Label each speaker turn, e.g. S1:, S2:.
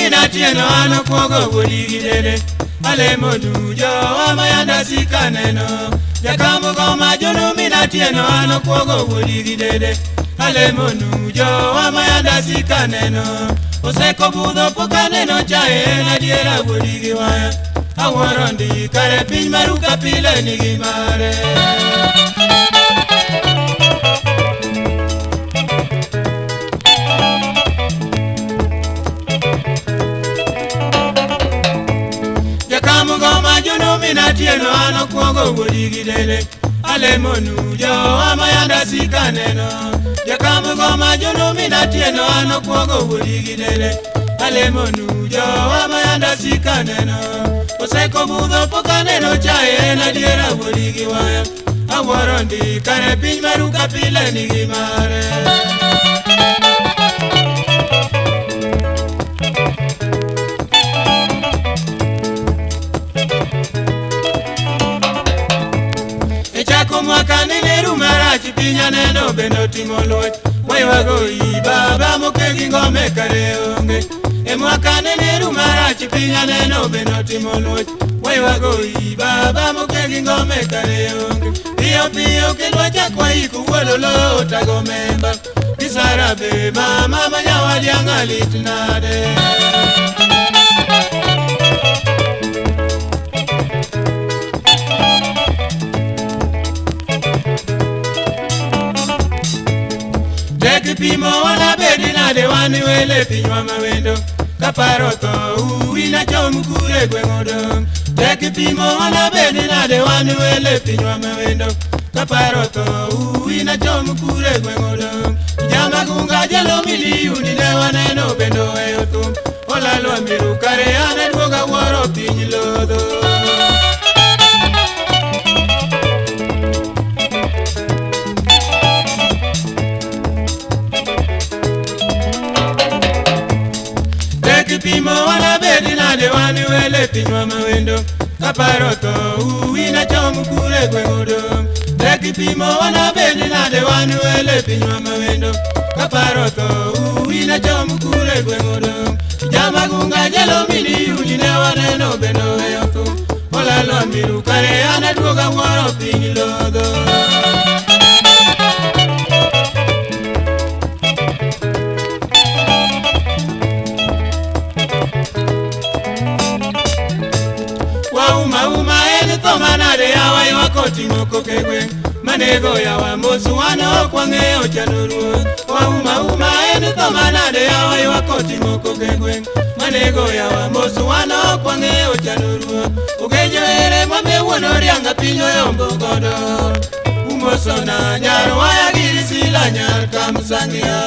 S1: minatieno an okuogo wuodi gi dede. Alemo nu jowa mayanda sikaneno. Jakamugo majunu minatieno an okuogo wuodi gi dede. Alemo nu jowa mayanda sikaneno. Oseko budho pok aneno chae en adiera wuodi gi waya. Awuoro ndi kare piny maruka pile nigi mare. Jakamugo majunu minatieno an okuogo wuodi gi dede. Alemo nu jowa mayanda sikaneno. Jakamugo majunu minatieno an okuogo wuodi gi dede. Alemo nu jowa mayanda sikaneno. Oseko budho pok aneno chae en adiera wuodi gi waya. Awuoro ndi kare piny maruka pile nigi mare. E chako mwaka nene ru marach piny aneno bende otimo luoch. Waywago i baba moke gi ngome kare onge. E mwaka nene ru marach piny aneno bende otimo luoch. Waywago i baba moke gi ngome kare onge. Piyo piyo kendo wachak waiko wuod Oloo tago memba. Kisara be mama manyawadi ang'a lit nade. Tek pimo wanabedi nade wan wele pinywa mawendo. Kaparo tho uwi nachom kure gweng' odong'. Tek pimo wanabedi nade wan wele pinywa mawendo. Kaparo tho uwi nachom kure gweng' odong'. Jamagunga jalo miliyuni ne waneno bende oweyo thum. Olalwa miru kare an aduogo awuoro piny lodho. Tek pimo wanabedi nade wan wele pinywa mawendo. Kaparo tho uwi nachom kure gweng' odong'. Tek pimo wanabedi nade wan wele pinywa mawendo. Kaparo tho uwi nachom kure gweng' odong'. Jamagunga jalo miliyuni ne waneno bende oweyo thum. Olalwa miru kare an aduogo awuoro piny lodho. Wauma uma en tho manade yawa ywak oting'o koke gweng' manego yawa mos wan ok wang'eyo chano ruoth. Wauma uma en tho manade yawa ywak oting'o koke gweng' manego yawa mos wan ok wang'eyo chano ruoth. Ogejo ere mame wuon Orianga piny oyombo godo. Umosona nyar waya giri sila nyar Kamsangia.